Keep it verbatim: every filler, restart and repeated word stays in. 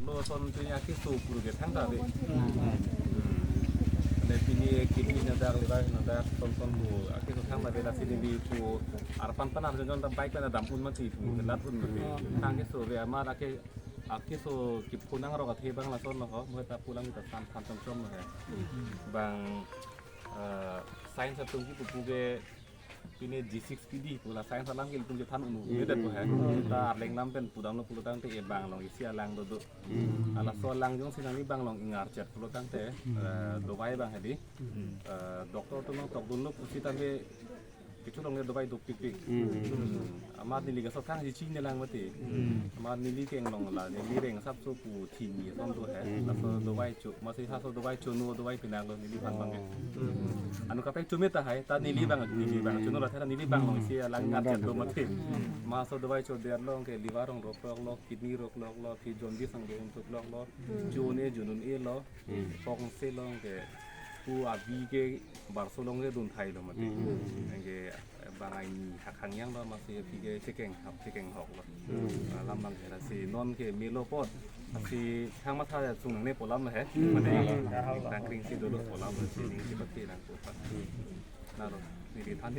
Lo ason pini akeso puru ke thangta ave. Hmm. Ane pini kidney hadak, liver hadak, son son pu akeso thangta ave, lasi neli pu arpan pen arjon jon ta bike pen adam un mati pu, lat un mati. Thang keso ave, amat ake akeso kiphu nangrok athe abang lasonlo ho, mo ta pulang ta san phan chom chom lo he. Bang, eh, science atum kipu pu ke pini G six P D pu la science alam ke ilitum chethan un-e det pu he. Ta Arleng lam pen pudamlo pulo tangte e bang along isi alang dodo. Halaso alang jongsi nangli bang along ingarchet pulo tangte, eh, dovai bang hedi. Eh, doctor atum nangtokdunlo pusitame kecho longle dovai dopikpik. Hmm. Amat neli kaso thang si chini lang mati. Amat neli keng long la, neli reng asapso pu thini son do he. Laso dovai cho, masi laso dovai chono dovai pinanglo neli phan bang ke. Anu kaprek chome tahai, ta neli bang, neli bang chono la thera neli bang long isi alang ngarchet do mati. Maso dovai chodet long ke liver rong rokloklo, kidney rokloklo, phi jaundice angdeng thukloklo, jun-e junun-elo, kongse long ke pu abi ke barso long ke dun thailo mati. Anke bang aini hakhang yang lo masi phi ke chekeng hap chekeng hoklo. Alam bang ke lasi non ke melo apot si thang matha sung nangne pu alam he. Mane kangkring si dolo pu alam si ning si pati nang pu pa. Naro neli than